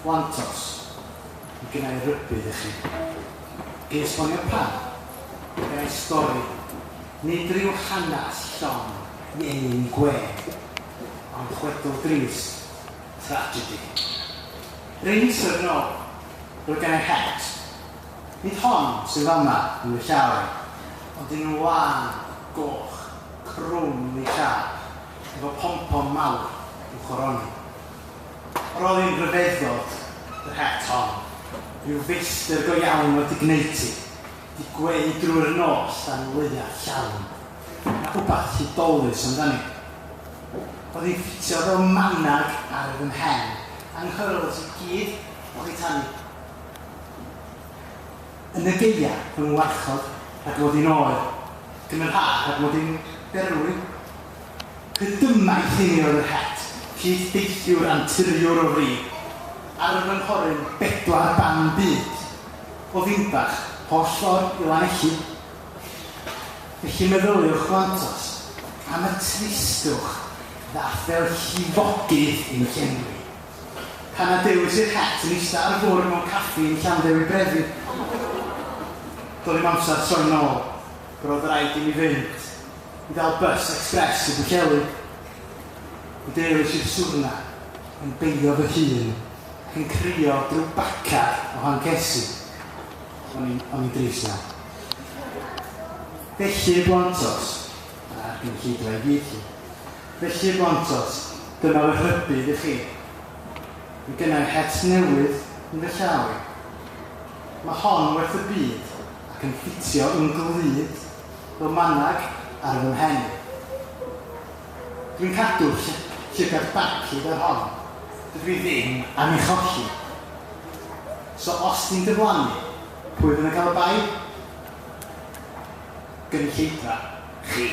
Blantos, mae gen i rybudd i chi. Gei esbonio pam? Mae gen i stori. Nid rhyw hanas llon i ennyn gwên, ond chwedl drist, tragedy. Rei misoedd yn ôl, roedd gen i het. Nid hon sy'n fama yn fy llaw i, ond un lân, goch, crwm yn ei siâp, efo pompom mawr i'w choroni. Roedd hi'n rhyfeddod, yr het hon. Rhyw feistr go iawn wedi gwneud ti. Di gweu drwy'r nos dan leuad llawn. Ma' wbath hudolus amdani. Oedd hi'n ffitio fel manag ar fy mhen, a'n nghyrls i gyd oddi tani. Yn y gaea, fy ngwarchod rhag mod i'n oer, ac yn yr ha' rhag mod i'n berwi. Cydymaith i mi oedd yr het, cyd-deithiwr anturiwr o fri, ar fy nghorun bedwar ban byd, o Ddinbach, holl ffordd i Lanelli. Felly meddyliwch blantos, am y tristwch ddath fel llifogydd i'm llenwi, pan adewis i'r het yn ista ar fwrdd mewn caffi yn Llanddewi Brefi. Doedd ddim amser troi nôl, roedd raid i mi fynd. I ddal bws express i Bwllheli. Mi deuais i'r siwrna yn beio fy hun ac yn crio drwy bacad o hancesi. O'n i'n, o'n i'n drist iawn. Felly, blantos, a'r gynulleidfa i gyd 'lly. Felly, blantos, dyma fy rhybudd i chi. Mae gynna i het newydd yn fy llaw i. Mae hon werth y byd ac yn ffitio yn glud Fel manag ar fy mhen. Dwi'n cadw llygad barcud ar hon. Dydw i ddim am ei cholli. So os di'n diflannu, pwy fydd yn cael y bai? Gynulleidfa. Chi.